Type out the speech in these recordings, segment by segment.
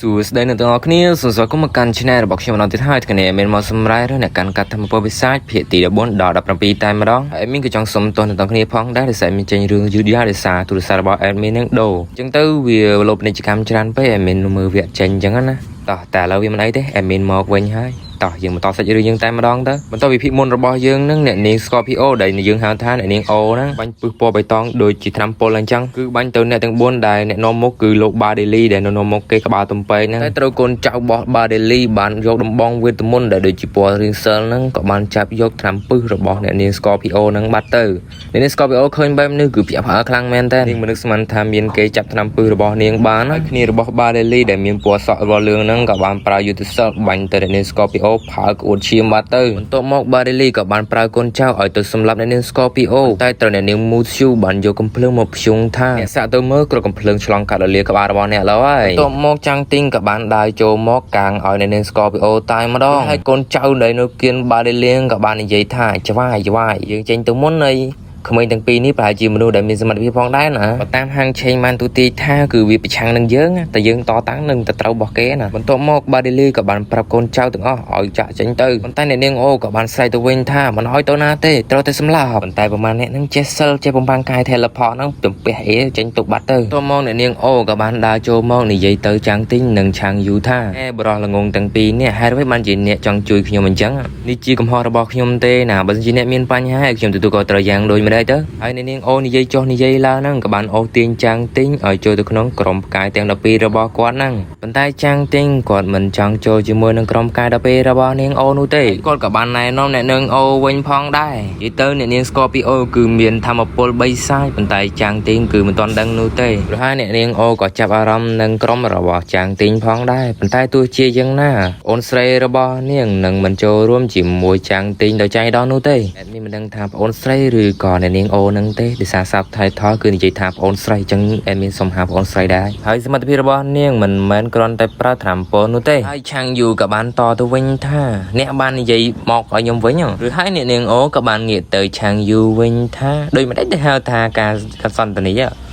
សួស្តីអ្នកទាំងអស់គ្នាសូមស្វាគមន៍មកកាន់ Channel របស់ខ្ញុំម្ដងទៀតហើយថ្ងៃនេះមានមកសម្រាយរឿងអ្នកកាន់កាត់ធម្មពលវិសាចភាគទី14ដល់17តែម្ដងហើយ admin ក៏ចង់សុំទោសអ្នកទាំងគ្នាផងដែរដោយសារ admin ចេញរឿងយឺតយ៉ាវដោយសារទូរស័ព្ទរបស់ admin នឹងដូរអញ្ចឹងទៅវាលោបពាណិជ្ជកម្មច្រើនពេក admin មើលវាអត់ចេញអញ្ចឹងណាតោះតែឥឡូវវាមិនអីទេ admin មកវិញហើយតោះយើងបន្តសាច់រឿងយើងតែម្ដងទៅបន្តវិភាគមុនរបស់យើងនឹងអ្នកនាង Scorpio ដែលយើងហៅថាអ្នកនាង O ហ្នឹងបាញ់ពឹសពណ៌បៃតងដូចជាថ្នាំពុលអញ្ចឹងគឺបាញ់ទៅអ្នកទាំង4ដែលអ្នកនាំមុខគឺលោក Badeli ដែលនៅនាំមុខគេក្បាលទំពែងហ្នឹងតែត្រូវកូនចៅរបស់ Badeli បានយកដំបងវេទមន្តដែលដូចជាពណ៌រាងសិលហ្នឹងក៏បានចាប់យកថ្នាំពឹសរបស់អ្នកនាង Scorpio ហ្នឹងបាត់ទៅអ្នកនាង Scorpio ឃើញបែបនេះគឺភ្ញាក់ផ្អើលខ្លាំងមែនតើនាងមិននឹកស្មានថាមានគេចាប់ថ្នាំពឹសរបស់នាងបានហើយគ្នារបស់ Badeli ដែលមានពណ៌សក់របស់លឿងហ្នឹងក៏បានប្រើយុទ្ធសិលបាញ់ទៅអ្នកនាង Scorpio ផើក្អួតឈាមបាត់ទៅបន្ទាប់មក Badeli ក៏បានប្រើកូនចៅឲ្យទៅសម្លាប់អ្នកនាង Scorpio តែត្រូវអ្នកនាង Mushu បានយកកំភ្លើងមកភ្យងថាអ្នកសាក់ទៅមើលគ្រាប់កំភ្លើងឆ្លងកាត់រលាក្បាលរបស់អ្នកឡើយបន្ទាប់មកចាំងទីងក៏បានដើរចូលមកកាងឲ្យអ្នកនាង Scorpio តែម្ដងហើយកូនចៅដែលនៅគៀន Badeli ក៏បាននិយាយថាច្វាយច្វាយយើងចេញទៅមុននៃក្មេងទាំងពីរនេះប្រហែលជាមនុស្សដែលមានសមត្ថភាពផងដែរណាបើតាមហាងឆេងបានទូទាយថាគឺវាប្រឆាំងនឹងយើងតែយើងតតាំងនឹងទៅត្រូវរបស់គេណាបន្ទាប់មកបាឌីលីក៏បានប្រាប់កូនចៅទាំងអស់ឲ្យចាក់ចេញទៅប៉ុន្តែអ្នកនាងអូក៏បានស្រែកទៅវិញថាមិនឲ្យទៅណាទេត្រូវតែសម្លាប់ប៉ុន្តែប្រហែលអ្នកនឹងចេះសិលចេះបំផាំងកាយ teleport ហ្នឹងទំពាះអីចេញទុកបាត់ទៅបន្ទាប់មកអ្នកនាងអូក៏បានដើរចូលមកនិយាយទៅចាំងទីងនិងឆាងយូថាអេបរោះល្ងងទាំងពីរនេះហេតុអ្វីបានជាអ្នកចង់ជួយខ្ញុំអញ្ចឹងនេះជាកំហុសរបស់ខ្ញុំទេណាបើមិនជាអ្នកមានបញ្ហាឲ្យខ្ញុំទទួលខុសត្រូវយ៉ាងដូចម្ដេចទៅហើយអ្នកនាងអូនិយាយចុះនិយាយឡើងហ្នឹងក៏បានអូសទាញចាំងទីងឲ្យចូលទៅក្នុងក្រុមផ្កាយទាំង12របស់គាត់ហ្នឹងប៉ុន្តែចាំងទីងគាត់មិនចង់ចូលជាមួយនឹងក្រុមផ្កាយ12របស់នាងអូនោះទេគាត់ក៏បានណែនាំអ្នកនាងអូវិញផងដែរនិយាយទៅអ្នកនាង Scorpio គឺមានធម៌ពល3សាយប៉ុន្តែចាំងទីងគឺមិនទាន់ដឹងនោះទេព្រោះហើយអ្នកនាងអូក៏ចាប់អារម្មណ៍នឹងក្រុមរបស់ចាំងទីងផងដែរប៉ុន្តែទោះជាយ៉ាងណាអូនស្រីរបស់នាងនឹងមិនចូលរួមជាមួយចាំងទីងដោយចៃដន្យនោះទេadmin មិនដឹងថាប្អូនស្រីឬក៏អ្នកនាងអូនឹងទេដោយសារ subtitle គឺនិយាយថាប្អូនស្រីអញ្ចឹង admin សុំហៅប្អូនស្រីដែរហើយសមត្ថភាពរបស់នាងមិនមែនគ្រាន់តែប្រើថ្នាំពុលនោះទេហើយឆាងយូក៏បានតទៅវិញថាអ្នកបាននិយាយមកឲ្យខ្ញុំវិញឬហើយអ្នកនាងអូក៏បានងាកទៅឆាងយូវិញថាដោយមិនដេចទៅហៅថាការសន្ទន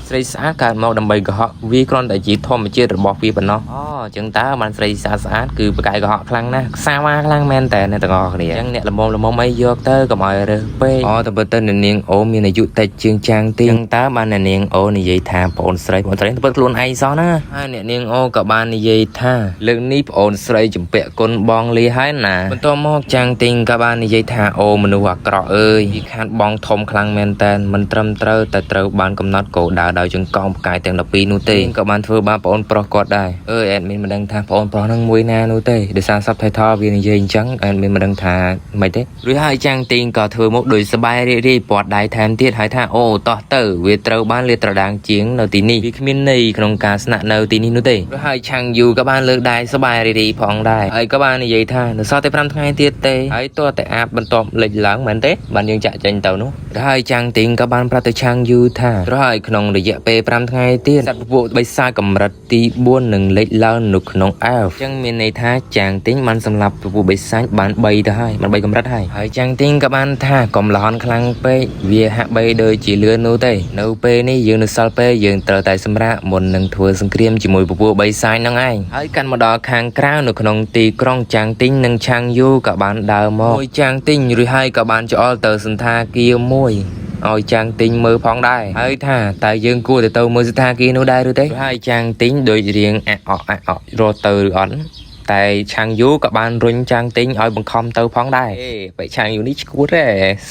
ាស្រីស្អាតកើតមកដើម្បីកុហកវាគ្រាន់តែជាធម្មជាតិរបស់វាប៉ុណ្ណោះអូអញ្ចឹងតើបានស្រីស្អាតស្អាតគឺប្រកែកុហកខ្លាំងណាស់ខ្សាវ៉ាខ្លាំងមែនតើអ្នកទាំងអស់គ្នាអញ្ចឹងអ្នកល្មមល្មមអីយកទៅកុំឲ្យរើសពេកអូតែបើទៅអ្នកនាងអូមានអាយុតិចជាងចាងទីអញ្ចឹងតើបានអ្នកនាងអូនិយាយថាប្អូនស្រីប្អូនស្រីទៅពិតខ្លួនឯងសោះណាហើយអ្នកនាងអូក៏បាននិយាយថាលើកនេះប្អូនស្រីជំពាក់គុណបងលីហើយណាបន្ទាប់មកចាងទីងក៏បាននិយាយថាអូមនុស្សអាក្រក់អើយវាខាតបងធំខ្លាំងមែនតើមិនត្រឹមត្រូវតែត្រូវបានកំណត់គោលដៅដោយចង្កោមផ្កាយទាំង12នោះទេក៏បានធ្វើបាបប្អូនប្រុសគាត់ដែរអើយ admin មិនដឹងថាប្អូនប្រុសហ្នឹងមួយណានោះទេដោយសារ subtitle វានិយាយអញ្ចឹង admin មិនដឹងថាមិនទេរួចហើយចាំងទីងក៏ធ្វើមុខដូចសប្បាយរីករាយពាត់ដៃថែមទៀតហើយថាអូតោះទៅវាត្រូវបានលាតត្រដាងជាងនៅទីនេះវាគ្មានន័យក្នុងការស្នាក់នៅទីនេះនោះទេរួចហើយឆាំងយូក៏បានលើកដៃសប្បាយរីករាយផងដែរហើយក៏បាននិយាយថានៅសល់តែ5ថ្ងៃទៀតទេហើយតើតែអាបបន្ទាប់លិចឡើងមែនទេបានយើងចាក់ចេញទៅនោះរួចហើយចាំងទីងក៏បានប្រាប់ទៅឆាំងយូថារួចហើយក្នុងរយៈពេល5ថ្ងៃទៀតសត្វពពួកបិសាចកម្រិតទី4នឹងលេចឡើងនៅក្នុងអែលអញ្ចឹងមានន័យថាចាងទីងបានសម្លាប់ពពួកបិសាចបាន3ទៅហើយបាន3កម្រិតហើយហើយចាងទីងក៏បានថាកុំលហន់ខ្លាំងពេកវាហាក់បីដូចជាលឿននោះទេនៅពេលនេះយើងនៅសល់ពេលយើងត្រូវតែសម្រាកមុននឹងធ្វើសង្គ្រាមជាមួយពពួកបិសាចនឹងឯងហើយកាន់មកដល់ខាងក្រៅនៅក្នុងទីក្រុងចាងទីងនិងឆាងយូក៏បានដើរមកមួយចាងទីងរួចហើយក៏បានច្អល់ទៅសន្តាគារមួយឲ្យចាំងទិញមើលផងដែរហើយថាតើយើងគួរតែទៅមើលស្ថានភាពនោះដែរឬទេហើយចាំងទិញដូចរៀងអអអអរត់ទៅឬអត់តែឆាងយូក៏បានរុញចាំងទិញឲ្យបង្ខំទៅផងដែរអេបែឆាងយូនេះឈួតទ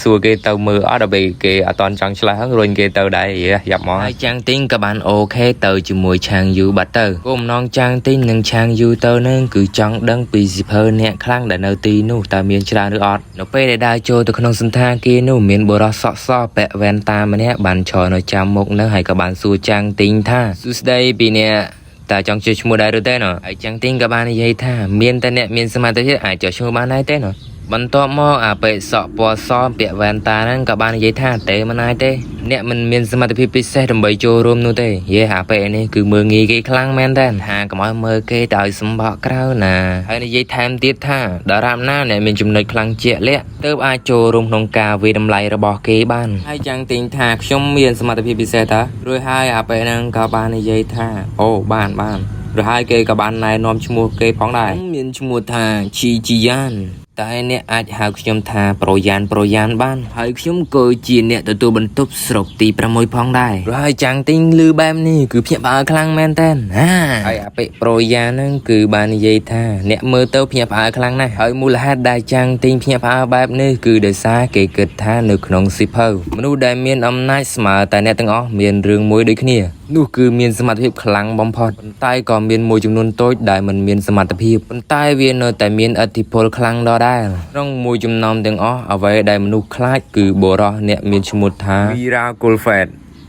េសួរគេទៅមើលអត់ដល់ពេលគេអត់តន់ចង់ឆ្លើយហ្នឹងរុញគេទៅដែរយ៉ាប់មកហើយចាំងទិញក៏បាន OK ទៅជាមួយឆាងយូបាត់ទៅគោលបំណងចាំងទិញនិងឆាងយូទៅនឹងគឺចង់ដឹងពីសិភើអ្នកខ្លាំងដែលនៅទីនោះតើមានច្រើនឬអត់នៅពេលដែលដើរចូលទៅក្នុងសន្តាគារនោះមានបុរសសក់សពាក់វ៉ែនតាម្នាក់បានឈរនៅចាំមុខនឹងហើយក៏បានសួរចាំងទិញថាសួស្តីពីអ្នកតើចង់ជួយឈ្មោះដែរឬទេណហើយចាំងទីងក៏បាននិយាយថាមានតែអ្នកមានសមត្ថភាពអាចចុះឈ្មោះបានដែរទេណបន្ទាប់មកអាបិសក់ពណ៌សពាក់វ៉ែនតាហ្នឹងក៏បាននិយាយថាទេមិនអាចទេអ្នកមិនមានសមត្ថភាពពិសេសដើម្បីចូលរួមនោះទេយេអាបិនេះគឺមើងងាយគេខ្លាំងមែនតើថាកុំឲ្យមើលគេទៅឲ្យសម្បកក្រៅណាហើយនិយាយថែមទៀតថាដរាបណាអ្នកមានចំណុចខ្លាំងជាក់លាក់ទើបអាចចូលរួមក្នុងការវាយតម្លៃរបស់គេបានហើយចាំងទីងថាខ្ញុំមានសមត្ថភាពពិសេសតារួចហើយអាបិហ្នឹងក៏បាននិយាយថាអូបានបាន ឬហើយគេក៏បានណែនាំឈ្មោះគេផងដែរមានឈ្មោះថាឈីជីយ៉ានតែអ្នកអាចហៅខ្ញុំថាប្រូយ៉ានប្រូយ៉ានបានហើយខ្ញុំក៏ជាអ្នកទទួលបន្ទប់ស្រុកទី6ផងដែរព្រោះហើយចាំងទីងលឺបែបនេះគឺភ្ញាក់ផ្អើលខ្លាំងមែនតើណាហើយអាពេប្រូយ៉ានហ្នឹងគឺបាននិយាយថាអ្នកមើលទៅភ្ញាក់ផ្អើលខ្លាំងណាស់ហើយមូលហេតុដែលចាំងទីងភ្ញាក់ផ្អើលបែបនេះគឺដោយសារគេគិតថានៅក្នុងសៀវភៅមនុស្សដែលមានអំណាចស្មើតែអ្នកទាំងអស់មានរឿងមួយដូចគ្នានោះគឺមានសមត្ថភាពខ្លាំងបំផុតប៉ុន្តែក៏មានមួយចំនួនតូចដែលមិនមានសមត្ថភាពប៉ុន្តែវានៅតែមានឥទ្ធិពលខ្លាំងដដែលក្នុងមួយចំណោមទាំងអស់អ្វីដែលមនុស្សខ្លាចគឺបុរសអ្នកមានឈ្មោះថាវីរ៉ាកុលហ្វេត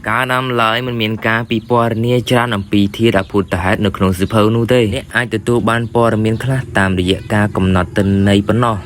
ការណាំឡើយមិនមានការពិពណ៌នាច្រើនអំពីធាតុអភូតហេតុនៅក្នុងសៀវភៅនោះទេអ្នកអាចទទួលបានព័ត៌មានខ្លះតាមរយៈការកំណត់ទិន្នន័យប៉ុណ្ណោះ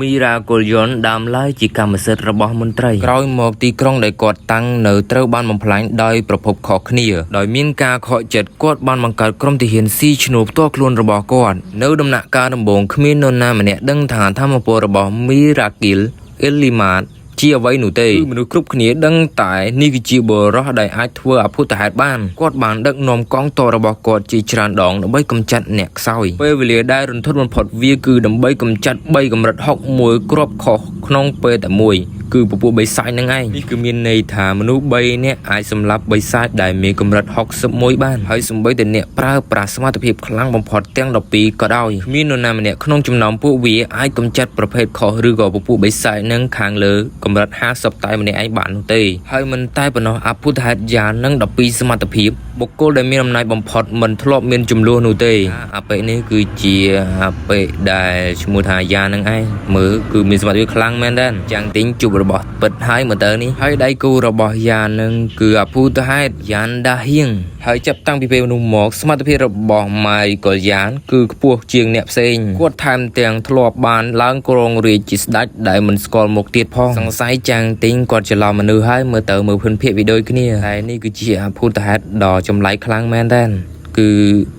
មីរ៉ាកូលយ៉ុនដើមឡើយជាកម្មសិទ្ធិរបស់មន្ត្រីក្រោយមកទីក្រុងដែលគាត់តាំងនៅត្រូវបានបំផ្លាញដោយប្រភពខុសគ្នាដោយមានការខកចិត្តគាត់បានបង្កើតក្រុមទាហានស៊ីឈ្នួលផ្ទាល់ខ្លួនរបស់គាត់នៅដំណាក់កាលដំបូងគ្មាននរណាម្នាក់ដឹងថាធម្មពលរបស់មីរ៉ាគីលអេលីម៉ាតជាអ្វីនោះទេគឺមនុស្សគ្រប់គ្នាដឹងតែនេះគឺជាបុរសដែលអាចធ្វើអភូតហេតុបានគាត់បានដឹកនាំកងទ័ពរបស់គាត់ជាច្រើនដងដើម្បីកម្ចាត់អ្នកខ្សោយពេលវេលាដែលរន្ធត់បំផុតវាគឺដើម្បីកម្ចាត់3កម្រិត61គ្រាប់ខុសក្នុងពេលតែមួយគឺពពួកបិសាចនឹងឯងនេះគឺមានន័យថាមនុស្ស3នាក់អាចសម្លាប់បិសាចដែលមានកម្រិត61បានហើយសូម្បីតែអ្នកប្រើប្រាស់សមត្ថភាពខ្លាំងបំផុតទាំង12ក៏ដោយគ្មាននរណាម្នាក់ក្នុងចំណោមពួកវាអាចកម្ចាត់ប្រភេទខុសឬក៏ពពួកបិសាចនឹងខាងលើកម្រិត50តែម្នាក់ឯងបាននោះទេហើយមិនតែប៉ុណ្ណោះអភូតហេតុយ៉ានឹង12សមត្ថភាពបុគ្គលដែលមានអំណាចបំផុតមិនធ្លាប់មានចំនួននោះទេអាពេនេះគឺជាអាពេដែលឈ្មោះថាយ៉ានឹងឯងមើលគឺមានសមត្ថភាពខ្លាំងមែនទែនចាំងទិញជួបរបស់ពិតហើយមើលទៅនេះហើយដៃគូរបស់យ៉ានឹងគឺអភូតហេតុយ៉ានដាហៀងហើយចាប់តាំងពីពេលនោះមកសមត្ថភាពរបស់ម៉ៃកលយ៉ានគឺខ្ពស់ជាងអ្នកផ្សេងគាត់ថែមទាំងធ្លាប់បានឡើងគ្រងរាជជាស្ដេចដែលមិនស្គាល់មុខទៀតផងសង្ស័យចាំងទិញគាត់ច្រឡំមនុស្សហើយមើលទៅមើលភិនភាគវាដូចគ្នាតែនេះគឺជាអភូតហេតុដ៏ចម្លែកខ្លាំងមែនទែនគឺ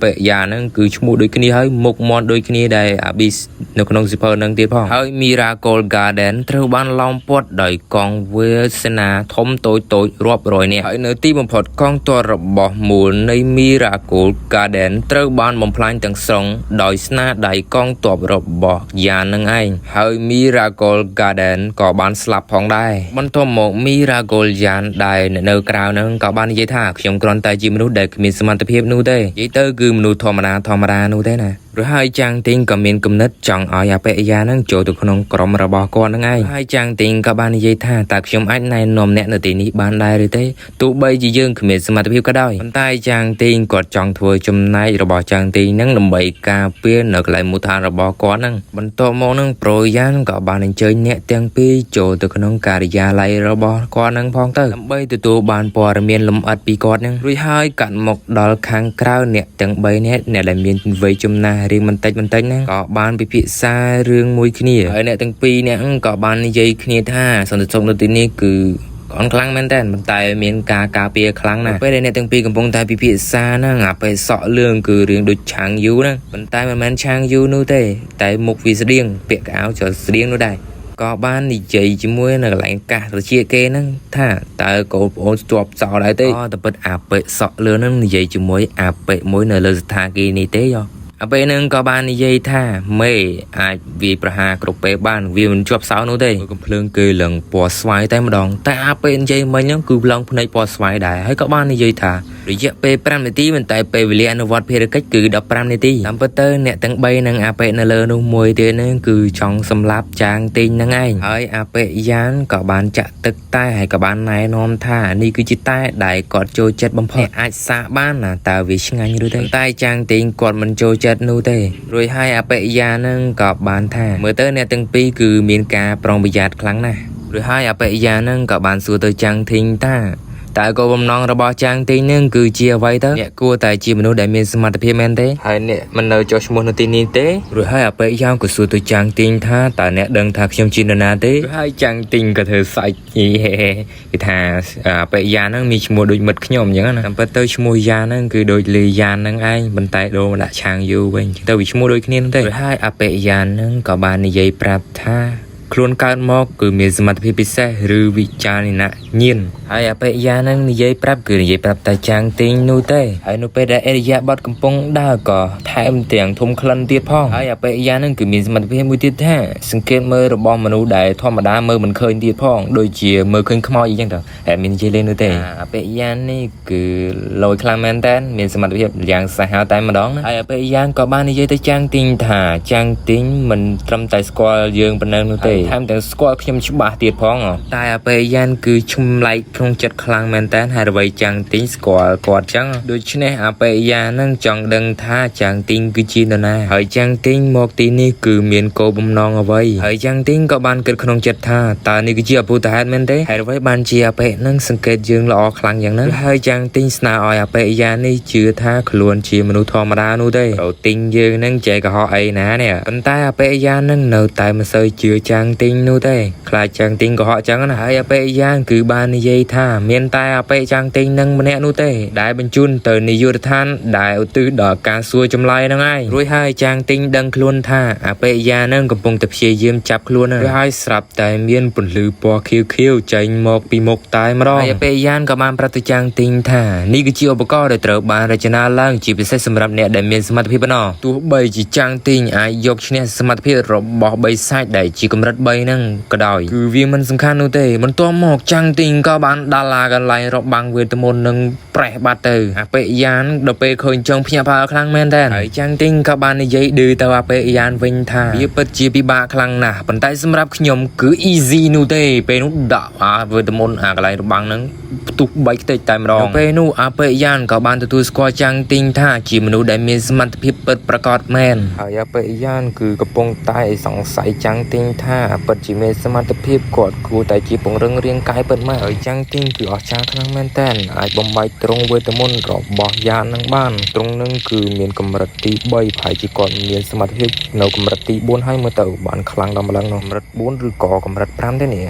បិយាហ្នឹងគឺឈ្មោះដូចគ្នាហើយមុខមាត់ដូចគ្នាដែលអាប៊ីសនៅក្នុងសៀវភៅហ្នឹងទៀតផងហើយ Miracle Garden ត្រូវបានឡោមព័ទ្ធដោយកងវាលសេនាធំតូចតូចរាប់រយនាក់ហើយនៅទីបំផុតកងទ័ពរបស់មូលនៃ Miracle Garden ត្រូវបានបំផ្លាញទាំងស្រុងដោយស្នាដៃកងទ័ពរបស់យ៉ាននឹងឯងហើយ Miracle Garden ក៏បានស្លាប់ផងដែរបន្ទាប់មក Miracle យ៉ានដែលនៅក្រៅហ្នឹងក៏បាននិយាយថាខ្ញុំគ្រាន់តែជាមនុស្សដែលគ្មានសមត្ថភាពនោះទេនិយាយទៅគឺមនុស្សធម្មតាធម្មតានោះទេណាឬហើយចាំងទីងក៏មានគំនិតចង់ឲ្យអាពេយ៉ាហ្នឹងចូលទៅក្នុងក្រុមរបស់គាត់ហ្នឹងឯងហើយចាំងទីងក៏បាននិយាយថាតើខ្ញុំអាចណែនាំអ្នកនៅទីនេះបានដែរឬទេទោះបីជាយើងគ្មានសមត្ថភាពក៏ដោយប៉ុន្តែចាំងទីងគាត់ចង់ធ្វើចំណែករបស់ចាំងទីងហ្នឹងដើម្បីការពារនៅកន្លែងមូលដ្ឋានរបស់គាត់ហ្នឹងបន្ទាប់មកហ្នឹងប្រូយ៉ានក៏បានអញ្ជើញអ្នកទាំងពីរចូលទៅក្នុងការិយាល័យរបស់គាត់ហ្នឹងផងទៅដើម្បីទទួលបានព័ត៌មានលម្អិតពីគាត់ហ្នឹងរួចហើយកាត់មកដល់ខាងក្រៅអ្នកទាំង3នាក់អ្នកដែលមានវ័យចំណាស់រៀងបន្តិចបន្តិចហ្នឹងក៏បានពិភាក្សារឿងមួយគ្នាហើយអ្នកទាំងពីរនាក់ហ្នឹងក៏បាននិយាយគ្នាថាសន្តិសុខនៅទីនេះគឺ កនខ្លាំងមែនតើប៉ុន្តែមានការការពារខ្លាំងណាស់ពេលដែលអ្នកទាំងពីរកំពុងតែពិភាក្សាហ្នឹងអាពេលសក់លឿងគឺរៀងដូចឆាងយូហ្នឹងប៉ុន្តែមិនមែនឆាងយូនោះទេតែមុខវាស្តៀងពាក់កៅអៅចស្តៀងនោះដែរក៏បាននិយាយជាមួយនៅកន្លែងកាសត្រជាគេហ្នឹងថាតើកូនប្អូនស្ទាប់សោដែរទេអូតែពិតអាពេសក់លឿងហ្នឹងនិយាយជាមួយអាពេមួយនៅលើស្ថាគារនេះទេយោអាពេលហ្នឹងក៏បាននិយាយថាមេអាចវាយប្រហារគ្រប់ពេលបានវាមិនជាប់សោនោះទេកំភ្លើងគេឡើងពណ៌ស្វាយតែម្ដងតែអាពេលនិយាយមិញហ្នឹងគឺឡើងភ្នែកពណ៌ស្វាយដែរហើយក៏បាននិយាយថារយៈពេល5នាទីមិនតែពេលវេលាអនុវត្តភារកិច្ចគឺ15នាទីតាមពិតទៅអ្នកទាំង3និងអាពេនៅលើនោះមួយទៀតហ្នឹងគឺចង់សម្លាប់ចាងទីងហ្នឹងឯងហើយអាពេយ៉ានក៏បានចាក់ទឹកតែហើយក៏បានណែនាំថានេះគឺជាតែដែលគាត់ចូលចិត្តបំផុតអាចសាកបានណាតើវាឆ្ងាញ់ឬទេតែចាងទីងគាត់មិនចូលចិត្តនោះទេរួចហើយអាពេយ៉ាហ្នឹងក៏បានថាមើលទៅអ្នកទាំងពីរគឺមានការប្រុងប្រយ័ត្នខ្លាំងណាស់រួចហើយអាពេយ៉ាហ្នឹងក៏បានសួរទៅចាងធីងថាតើគោលបំណងរបស់ចាងទីងនឹងគឺជាអ្វីទៅអ្នកគួរតែជាមនុស្សដែលមានសមត្ថភាពមែនទេហើយអ្នកមិននៅចុះឈ្មោះនៅទីនេះទេរួចហើយអាពេយ៉ាងក៏សួរទៅចាងទីងថាតើអ្នកដឹងថាខ្ញុំជានរណាទេរួចហើយចាងទីងក៏ធ្វើសាច់ហេគេថាអាពេយ៉ាហ្នឹងមានឈ្មោះដូចមិត្តខ្ញុំអញ្ចឹងណាតាមពិតទៅឈ្មោះយ៉ាហ្នឹងគឺដូចលីយ៉ាហ្នឹងឯងប៉ុន្តែដូរមកដាក់ឆាងយូវិញទៅវាឈ្មោះដូចគ្នាហ្នឹងទេរួចហើយអាពេយ៉ាហ្នឹងក៏បាននិយាយប្រាប់ថា ខ្លួនកើតមកគឺមានសមត្ថភាពពិសេសឬវិចារណញ្ញាណហើយអបិយានឹងនិយាយប្រាប់គឺនិយាយប្រាប់តែចាំងទីងនោះទេហើយនៅពេលដែលអរិយាបថកំពុងដើរក៏ថែមទាំងធំក្លិនទៀតផងហើយអបិយានឹងគឺមានសមត្ថភាពមួយទៀតថាសង្កេតមើលរបស់មនុស្សដែលធម្មតាមើលមិនឃើញទៀតផងដូចជាមើលឃើញខ្មោចអីចឹងទៅតែមាននិយាយលេងនោះទេអបិយានេះគឺលយខ្លាំងមែនតើមានសមត្ថភាពយ៉ាងសាហាវតែម្ដងណាហើយអបិយាក៏បាននិយាយទៅចាំងទីងថាចាំងទីងមិនត្រឹមតែស្គាល់យើងប៉ុណ្ណឹងនោះទេថែមទាំងស្គាល់ខ្ញុំច្បាស់ទៀតផងតែអបិយាគឺឆ្ំឡែកក្នុងចិត្តខ្លាំងមែនតើហើយអ្វីចាំងទីងស្គាល់គាត់ចឹងដូច្នេះអបិយានឹងចង់ដឹងថាចាំងទីងគឺជានរណាហើយចាំងទីងមកទីនេះគឺមានគោលបំណងអ្វីហើយចាំងទីងក៏បានគិតក្នុងចិត្តថាតើនេះគឺជាអភូតហេតុមែនទេហើយអ្វីបានជាអបិនឹងសង្កេតយើងល្អខ្លាំងយ៉ាងហ្នឹងហើយចាំងទីងស្នើឲ្យអបិយានេះជឿថាខ្លួនជាមនុស្សធម្មតានោះទេត្រូវទីងយើងនឹងចេះកុហកអីណានេះប៉ុន្តែអបិយានឹងនៅតែមិនសូវជឿចាំងទីងនោះទេខ្លាចចាំងទីងកុហកចឹងណាហើយអបិយាគឺបាននិយាយថាមានតែអបិចាំងទីងនឹងម្នាក់នោះទេដែលបញ្ជូនទៅនាយកដ្ឋានដែលឧទ្ទិសដល់ការសួរចម្លើយហ្នឹងឯងរួចហើយចាំងទីងដឹងខ្លួនថាអបិយានឹងកំពុងតែព្យាយាមចាប់ខ្លួនរួចហើយស្រាប់តែមានពន្លឺពណ៌ខៀវខៀវចេញមកពីមុខតែម្ដងហើយអបិយាក៏បានប្រាប់ទៅចាំងទីងថានេះគឺជាឧបករណ៍ដែលត្រូវបានរចនាឡើងជាពិសេសសម្រាប់អ្នកដែលមានសមត្ថភាពប៉ុណ្ណោះទោះបីជាចាំងទីងអាចយកឈ្នះសមត្ថភាពរបស់បីសាច់ដែលជាកម្រិត3ហ្នឹងក៏ដោយគឺវាមិនសំខាន់នោះទេបន្ទាប់មកចាំងទីងក៏បានដាឡាកន្លែងរបាំងវេទមន្តនឹងប្រេះបាត់ទៅអបិយានដល់ពេលឃើញចង់ភ្ញាក់ផ្អើលខ្លាំងមែនតើហើយចាំងទីងក៏បាននិយាយឌឺទៅអបិយានវិញថាវាពិតជាពិបាកខ្លាំងណាស់ប៉ុន្តែសម្រាប់ខ្ញុំគឺ easy នោះទេពេលនោះដាក់អាវេទមន្តអាកន្លែងរបាំងហ្នឹងផ្ទុះបែកខ្ទេចតែម្ដងពេលនោះអបិយានក៏បានទទួលស្គាល់ចាំងទីងថាជាមនុស្សដែលមានសមត្ថភាពពិតប្រាកដមែនហើយអបិយានគឺកំពុងតែសង្ស័យចាំងទីងថាពិតជាមានសមត្ថភាពគាត់គួរតែជាពង្រឹងរាងកាយពិតមែនហើយចាំងទីងគឺអស្ចារ្យខ្លាំងមែនតើអាចបំបែកទ្រង់វេទមន្តរបស់យ៉ាននឹងបានទ្រង់នឹងគឺមានកម្រិតទី3ប្រហែលជាគាត់មានសមត្ថភាពនៅកម្រិតទី4ហើយមើលទៅបានខ្លាំងដល់ម្លឹងនោះកម្រិត4ឬក៏កម្រិត5ទេនេះ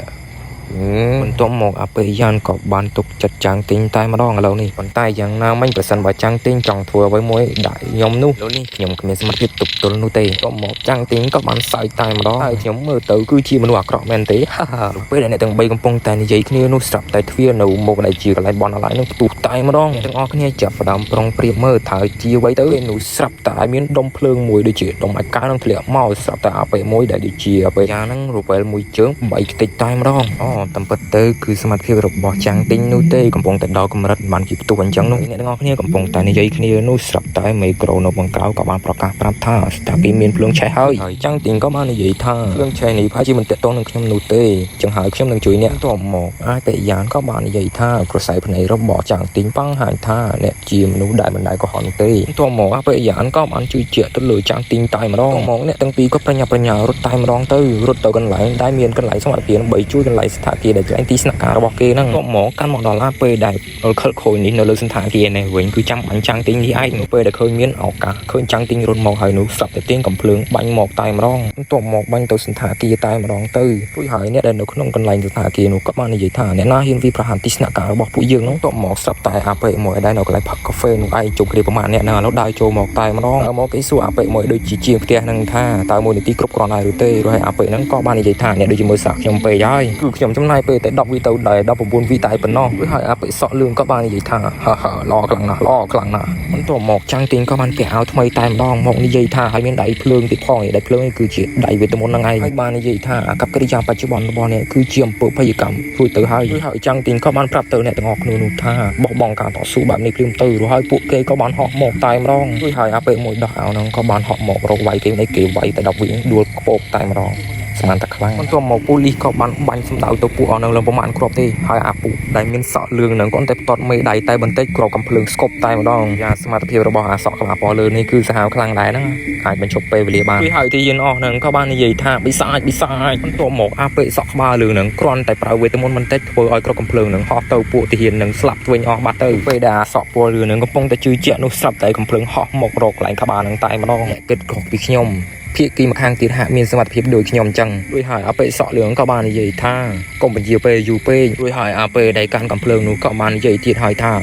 បន្ទាប់មកអភិយានក៏បានទុកចិត្តចាំងទីងតែម្ដងឥឡូវនេះប៉ុន្តែយ៉ាងណាមិញប្រសិនបើចាំងទីងចង់ធ្វើអ្វីមួយដាក់ខ្ញុំនោះឥឡូវនេះខ្ញុំគ្មានសមត្ថភាពទប់ទល់នោះទេបន្ទាប់មកចាំងទីងក៏បានសើចតែម្ដងហើយខ្ញុំមើលទៅគឺជាមនុស្សអាក្រក់មែនទេហាហាពេលដែលអ្នកទាំង3កំពុងតែនិយាយគ្នានោះស្រាប់តែទ្វារនៅមុខដែលជាកន្លែងបនអនឡាញនឹងផ្ទុះតែម្ដងអ្នកទាំងអស់គ្នាចាប់ផ្ដើមប្រុងប្រៀបមើលថាជាអ្វីទៅពេលនោះស្រាប់តែមានដុំភ្លើងមួយដូចជាដុំអាកានឹងធ្លាក់មកស្រាប់តែអាពេលមួយដែលដូចជាអាពេលយ៉ាងហ្នឹងរូបិលមួយជើងបែកខ្ទេចតែម្ដងអូតាមពិតទៅគឺសមត្ថភាពរបស់ចាំងទីងនោះទេកំពុងតែដល់កម្រិតបានជាផ្ទុះអញ្ចឹងនោះអ្នកទាំងអស់គ្នាកំពុងតែនិយាយគ្នានោះស្រាប់តែមេក្រូនៅបង្ក្រៅក៏បានប្រកាសប្រាប់ថាស្ថាពីមានភ្លើងឆេះហើយហើយចាំងទីងក៏បាននិយាយថាភ្លើងឆេះនេះប្រហែលជាមិនតាក់ទងនឹងខ្ញុំនោះទេចឹងហើយខ្ញុំនឹងជួយអ្នកតបមកអាចតយ៉ានក៏បាននិយាយថាក្រសែភ្នែករបស់ចាំងទីងបង្ហាញថាអ្នកជាមនុស្សដែលមិនដែលកុហកនោះទេតបមកអបិយានក៏បានជួយជាក់ទៅលើចាំងទីងតែម្ដងមកអ្នកទាំងពីរក៏ប្រញាប់ប្រញាល់រត់តែម្ដងទៅរត់ទៅកន្លែងដែលមានកន្លែងសុវត្ថិភាពដើម្បីជួយកន្លែងស្ថានភាពដែលកន្លែងទីស្នាក់ការរបស់គេហ្នឹងតបមកកាន់មកដល់ឡាពេលដែលខិលខូចនេះនៅលើសន្តាគារនេះវិញគឺចាំបាញ់ចាំងទីងនេះឯងពេលដែលឃើញមានឱកាសឃើញចាំងទីងរត់មកហើយនោះស្រាប់តែទាញកំភ្លើងបាញ់មកតែម្ដងតបមកបាញ់ទៅសន្តាគារតែម្ដងទៅរួចហើយអ្នកដែលនៅក្នុងកន្លែងសន្តាគារនោះក៏បាននិយាយថាអ្នកណាហ៊ានវាយប្រហារទីស្នាក់ការរបស់ពួកយើងនោះតបមកស្រាប់តែអាពេមួយដែលនៅកន្លែងផឹកកាហ្វេនោះឯងជុំគ្នាប្រហែលអ្នកហ្នឹងឥឡូវដើរចូលមកតែម្ដងដើរមកគេសួរអាពេមួយដូចជាជាងផ្ទះហ្នឹងថាតើមួយនាទីគ្រប់គ្រាន់ហើយឬទេរួចហើយអាពេហ្នឹងក៏បាននិយាយថាអ្នកដូចជាមើលសាកខ្ញុំពេកហើយគឺខ្ញុំចំណាយពេលតែ10វិទៅដល់19វិតែប៉ុណ្ណោះរួចហើយអាពេសក់លឿងក៏បាននិយាយថាហាហាល្អខ្លាំងណាស់ល្អខ្លាំងណាស់បន្ទាប់មកចាំងទីងក៏បានពាក់អាវថ្មីតែម្ដងមកនិយាយថាហើយមានដៃភ្លើងទៀតផងដៃភ្លើងនេះគឺជាដៃវេទមន្តហ្នឹងឯងហើយបាននិយាយថាអាកប្បកិរិយាបច្ចុប្បន្នរបស់អ្នកគឺជាអំពើភយកម្មរួចទៅហើយរួចហើយចាំងទីងក៏បានប្រាប់ទៅអ្នកទាំងអស់គ្នានោះថាបោះបង់ការតស៊ូបែបនេះភ្លាមទៅរួចហើយពួកគេក៏បានហោះមកតែម្ដងរួចហើយអាពេលមួយដោះអាវហ្នឹងក៏បានហោះមករកវាយគេនេះគេវាយតែ10វិដួលខ្ពកតែម្ដងស្មានតែខ្លាំងបន្ទាប់មកប៉ូលីសក៏បានបាញ់សម្ដៅទៅពួកអស់នឹងឡើងប្រមាណគ្រាប់ទេហើយអាពួកដែលមានសក់លឿងហ្នឹងគាត់តែផ្ទាត់មេដៃតែបន្តិចគ្រាប់កំភ្លើងស្គប់តែម្ដងយ៉ាសមត្ថភាពរបស់អាសក់ក្បាលពណ៌លឿងនេះគឺសាហាវខ្លាំងដែរហ្នឹងអាចបញ្ឈប់ពេលវេលាបានហើយទីយិនអស់ហ្នឹងក៏បាននិយាយថាបិសាចបិសាចបន្ទាប់មកអាពេសក់ក្បាលលឿងហ្នឹងគ្រាន់តែប្រើវេទមន្តបន្តិចធ្វើឲ្យគ្រាប់កំភ្លើងហ្នឹងហោះទៅពួកទាហានហ្នឹងស្លាប់វិញអស់បាត់ទៅពេលដែលអាសក់ពណ៌លឿងហ្នឹងកំពុងតែជឿជាក់នោះស្រាប់តែកំភ្លើងហោះមករកកន្លែងក្បាលហ្នឹងតែម្ដងអ្នកគិតខុសពីខ្ញុំភាគីម្ខាងទៀតហាក់មានសមត្ថភាពដូចខ្ញុំអញ្ចឹងរួចហើយអាពេសក់លឿងក៏បាននិយាយថាកុំបញ្ជាពេលយូរពេករួចហើយអាពេដែលកាន់កំភ្លើងនោះក៏បាននិយាយទៀតហើយថា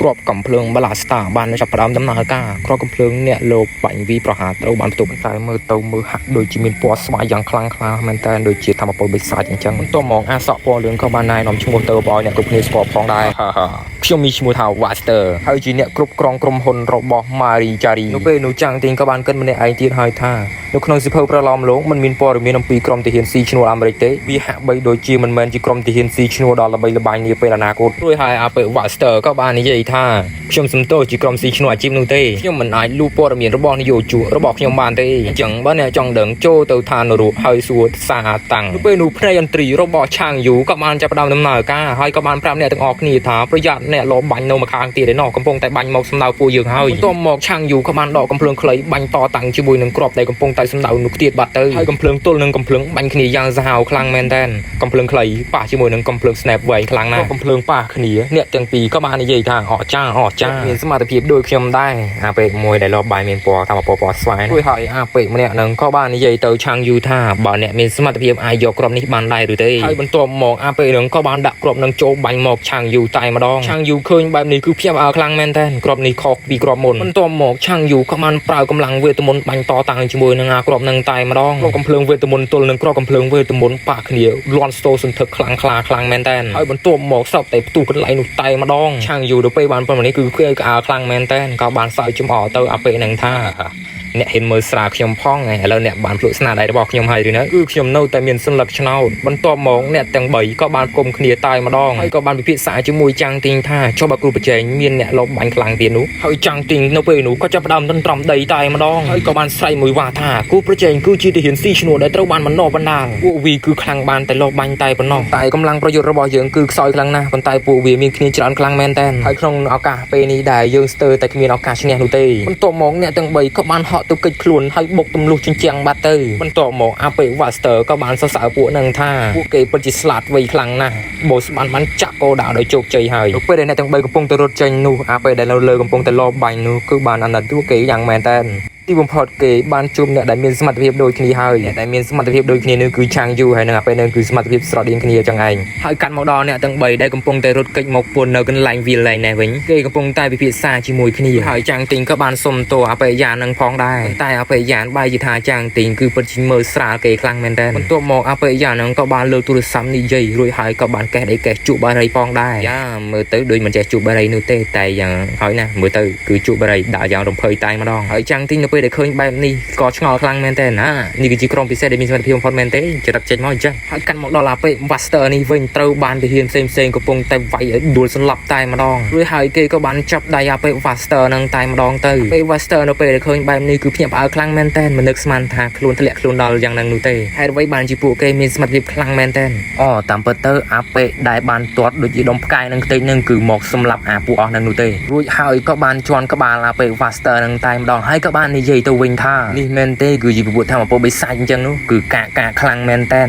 គ្រាប់កំភ្លើង Blaster បានចាប់ផ្ដើមដំណើរការគ្រាប់កំភ្លើងអ្នកលោកបាញ់វីប្រហារត្រូវបានផ្ទុះតែមើលទៅមើលហាក់ដូចជាមានពណ៌ស្វាយយ៉ាងខ្លាំងក្លាមែនតើដូចជាធម្មពលបិសាចអញ្ចឹងបន្ទាប់មកអាសក់ពណ៌លឿងក៏បានណែនាំឈ្មោះទៅឲ្យអ្នកគ្រប់គ្នាស្គាល់ផងដែរខ្ញុំមានឈ្មោះថា Waster ហើយជាអ្នកគ្រប់គ្រងក្រុមហ៊ុនរបស់ Marie Jari នៅពេលនោះចាំងទីងក៏បានគិតម្នាក់ឯងទៀតហើយថានៅក្នុងសៀវភៅប្រឡំលោកមិនមានព័ត៌មានអំពីក្រុមទាហានស៊ីឈ្នួលអាមេរិកទេវាហាក់បីដូចជាមិនមែនជាក្រុមទាហានស៊ីឈ្នួលដ៏ល្បីល្បាញនាពេលអនាគតរួចហើយអាពើ Waster ក៏បាននិយាយថាខ្ញុំសំទោសជាក្រុមស៊ីឈ្នួលអាជីពនោះទេខ្ញុំមិនអាចលូព័ត៌មានរបស់នយោជករបស់ខ្ញុំបានទេអញ្ចឹងបើអ្នកចង់ដឹងចូលទៅឋាននរកហើយសួរសាតាំងនៅពេលនោះភ្នែកអន្ត្រីរបស់ឆាងយូក៏បានចាប់ផ្ដើមដំណើរការហើយក៏បានប្រាប់អ្នកទាំងអស់គ្នាថាប្រយ័ត្នអ្នកលបបាញ់នៅម្ខាងទៀតឯណោះកំពុងតែបាញ់មកសម្ដៅពួកយើងហើយបន្ទាប់មកឆាងយូក៏បានដកកំភ្លើងខ្លីបាញ់តតាំងជាមួយនឹងគ្រាប់ដែលកំពុងតែសម្ដៅនោះទៀតបាត់ទៅហើយកំភ្លើងទល់នឹងកំភ្លើងបាញ់គ្នាយ៉ាងសាហាវខ្លាំងមែនតើកំភ្លើងខ្លីប៉ះជាមួយនឹងកំភ្លើង snap វែងខ្លាំងណាស់កំភ្លើងប៉ះគ្នាអ្នកទាំងពីរក៏បាននិយាយថាអស្ចារ្យអស្ចារ្យមានសមត្ថភាពដូចខ្ញុំដែរអាពេកមួយដែលលបបាយមានពណ៌ធម្មពលពណ៌ស្វាយរួចហើយអាពេកម្នាក់នឹងក៏បាននិយាយទៅឆាងយូថាបើអ្នកមានសមត្ថភាពអាចយកគ្រាប់នេះបានដែរឬទេហើយបន្ទាប់មកអាពេកនឹងក៏បានដាក់គ្រាប់នឹងចូលបាញ់មកឆាងយូតែម្ដងឆាងយូឃើញបែបនេះគឺភ្ញាក់ផ្អើលខ្លាំងមែនតើគ្រាប់នេះខុសពីគ្រាប់មុនបន្ទាប់មកឆាងយូក៏បានប្រើកម្លាំងវេទមន្តបាញ់តតាំងជាមួយនឹងអាគ្រាប់នឹងតែម្ដងគ្រាប់កំភ្លើងវេទមន្តទល់នឹងគ្រាប់កំភ្លើងវេទមន្តប៉ះគ្នាលាន់ស្ទោសន្ធឹកខ្លាំងក្លាខ្លាំងមែនតើហើយបន្ទាប់មកសពតែផ្ទុះកន្លែងនោះតែម្ដងឆាងយូទៅពេលបានប៉ុណ្ណេះគឺគេក្អើខ្លាំងមែនតើក៏បានសើចចំអកទៅអាពេនឹងថាអ្នកហ៊ានមើលស្រាលខ្ញុំផងឥឡូវអ្នកបានភ្លក់ស្នាដៃរបស់ខ្ញុំហើយឬនៅគឺខ្ញុំនៅតែមានសន្លឹកឆ្នោតបន្ទាប់មកអ្នកទាំង3ក៏បានគុំគ្នាតែម្ដងហើយក៏បានពិភាក្សាជាមួយចាំងទីងថាចុះបើគ្រូប្រជែងមានអ្នកលបបាញ់ខ្លាំងទៀតនោះហើយចាំងទីងនៅពេលនោះក៏ចាប់ផ្ដើមទន្ទ្រាំដីតែម្ដងហើយក៏បានស្រែកមួយវ៉ាថាគ្រូប្រជែងគឺជាទាហានស៊ីឈ្នួលដែលត្រូវបានបណ្ដុះបណ្ដាលពួកវីគឺខ្លាំងបានតែលបបាញ់តែប៉ុណ្ណោះតែកម្លាំងប្រយុទ្ធរបស់យើងគឺខ្សោយខ្លាំងណាស់ប៉ុន្តែពួកវាមានគ្នាច្រើនខ្លាំងមែនតើហើយក្នុងឱកាសពេលនេះដែលយើងស្ទើរតែគ្មានឱកាសឈ្នះនោះទេបន្ទាប់មកអ្នកទាំង3ក៏បានហក់ទៅកិច្ចខ្លួនហើយបុកទម្លុះជញ្ជាំងបាត់ទៅបន្ទាប់មកអាពេវ៉ាស្ទ័រក៏បានសរសើរពួកនឹងថាពួកគេពិតជាស្លាតវៃខ្លាំងណាស់បូស្បានបានចាក់គោដៅដោយជោគជ័យហើយនៅពេលដែលអ្នកទាំង3កំពុងតែរត់ចេញនោះអាពេលដែលនៅលើកំពុងតែលបបាញ់នោះគឺបានអាណិតពួកគេយ៉ាងមែនតើទីបំផុតគេបានជួបអ្នកដែលមានសមត្ថភាពដូចគ្នាហើយអ្នកដែលមានសមត្ថភាពដូចគ្នានោះគឺឆាងយូហើយនឹងអាពេលនឹងគឺសមត្ថភាពស្រដៀងគ្នាចឹងឯងហើយកាត់មកដល់អ្នកទាំង3ដែលកំពុងតែរត់គេចមកពួននៅកន្លែងវាលលែងនេះវិញគេកំពុងតែពិភាក្សាជាមួយគ្នាហើយចាំងទីងក៏បានសុំទោសអាពេលយ៉ាននឹងផងដែរតែអាពេលយ៉ានបែរជាថាចាំងទីងគឺពិតជាមើលស្រាលគេខ្លាំងមែនតើបន្ទាប់មកអាពេលយ៉ាននឹងក៏បានលើកទូរស័ព្ទនិយាយរួចហើយក៏បានកេះដីកេះជក់បារីផងដែរយ៉ាមើលទៅដូចមិនចេះជក់បារីនោះទេតែយ៉ាងហើយណាមើលទៅគឺជក់បារីដាក់យ៉ាងរំភើយតែម្ដងហើយចាំងទីងនៅពេលដែលឃើញបែបនេះក៏ឆ្ងល់ខ្លាំងមែនតើណានេះគឺជាក្រុមពិសេសដែលមានសមត្ថភាពបំផុតមែនទេចរិតចេញមកអញ្ចឹងហើយកាន់មកដល់អាពេល Master នេះវិញត្រូវបានទាហានផ្សេងផ្សេងកំពុងតែវាយឲ្យដួលសន្លប់តែម្ដងរួចហើយគេក៏បានចាប់ដៃអាពេល Master នឹងតែម្ដងទៅពេល Master នៅពេលដែលឃើញបែបនេះគឺភ្ញាក់ផ្អើលខ្លាំងមែនតើមិននឹកស្មានថាខ្លួនធ្លាក់ខ្លួនដល់យ៉ាងហ្នឹងនោះទេហេតុអ្វីបានជាពួកគេមានសមត្ថភាពខ្លាំងមែនតើអូតាមពិតទៅអាពេលដែលបានទាត់ដូចជាដុំផ្កាយនឹងខ្ទេចនឹងគឺមកសម្លាប់អាពួកអស់នឹងនោះទេរួចហើយក៏បានជន់ក្បាលអាពេល Master នឹងតែម្ដងហើយក៏បាននិយាយទៅវិញថានេះមែនទេគឺជាពពួកធម្មពលបិសាចអញ្ចឹងនោះគឺកាកកាខ្លាំងមែនតើ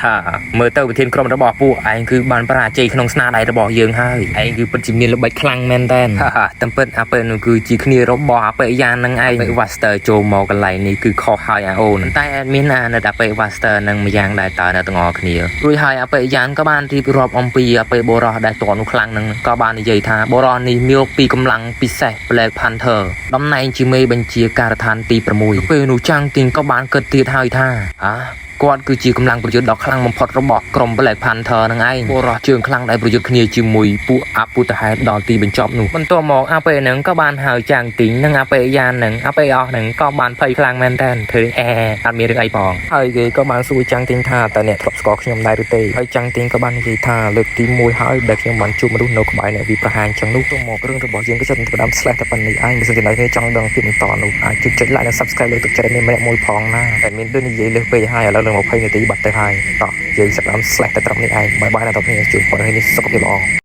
ហាមើលទៅប្រធានក្រុមរបស់ពួកឯងគឺបានបរាជ័យក្នុងស្នាដៃរបស់យើងហើយឯងគឺពិតជាមានល្បិចខ្លាំងមែនតើហាតាមពិតអាពេលនោះគឺជាគ្នារបស់អាពេលយ៉ាននឹងឯងពេល Master ចូលមកកន្លែងនេះគឺខុសហើយអាអូនតែ admin អានៅតែពេល Master នឹងម្យ៉ាងដែរតើនៅទាំងអស់គ្នារួចហើយអាពេលយ៉ានក៏បានរៀបរាប់អំពីអាពេលបុរសដែលតនោះខ្លាំងនឹងក៏បាននិយាយថាបុរសនេះមកពីកម្លាំងពិសេស Black Panther តំណែងជាមេបញ្ជាការដ្ឋានទី6ពេលនោះចាំងទីងក៏បានគិតទៀតហើយថាអាគាត់គឺជាកម្លាំងប្រយុទ្ធដ៏ខ្លាំងបំផុតរបស់ក្រុម Black Panther នឹងឯងបុរសជើងខ្លាំងដែលប្រយុទ្ធគ្នាជាមួយពួកអពុទ្ធហេតុដល់ទីបញ្ចប់នោះបន្ទាប់មកអាពេលហ្នឹងក៏បានហៅចាងទីងនិងអាពេលយ៉ាននឹងអាពេលអស់ហ្នឹងក៏បានភ័យខ្លាំងមែនតើធ្វើអែអត់មានរឿងអីផងហើយគេក៏បានសួរចាំងទីងថាតើអ្នកធ្លាប់ស្គាល់ខ្ញុំដែរឬទេហើយចាំងទីងក៏បាននិយាយថាលើកទី1ហើយដែលខ្ញុំបានជួបមនុស្សនៅក្បែរអ្នកវិប្រហាអញ្ចឹងនោះទៅមករឿងរបស់យើងក៏ចិត្តផ្ដើម slash តែប៉ុណ្្នេះឯងបើសិនជាអ្នកចង់ដឹងពីបន្តនោះអាចចុច like និង subscribe លើកទឹកចិត្តឲ្យមានម្នាក់មួយផងណាតែមានដូចនិយាយលើសពេកហើយឥឡូវនឹង20នាទីបាត់ទៅហើយតោះយើងចាប់ផ្ដើម slash តែត្រឹមនេះឯង bye bye ដល់អ្នកគ្នាជួបប៉ុណ្្នេះសុខភាពល្អ។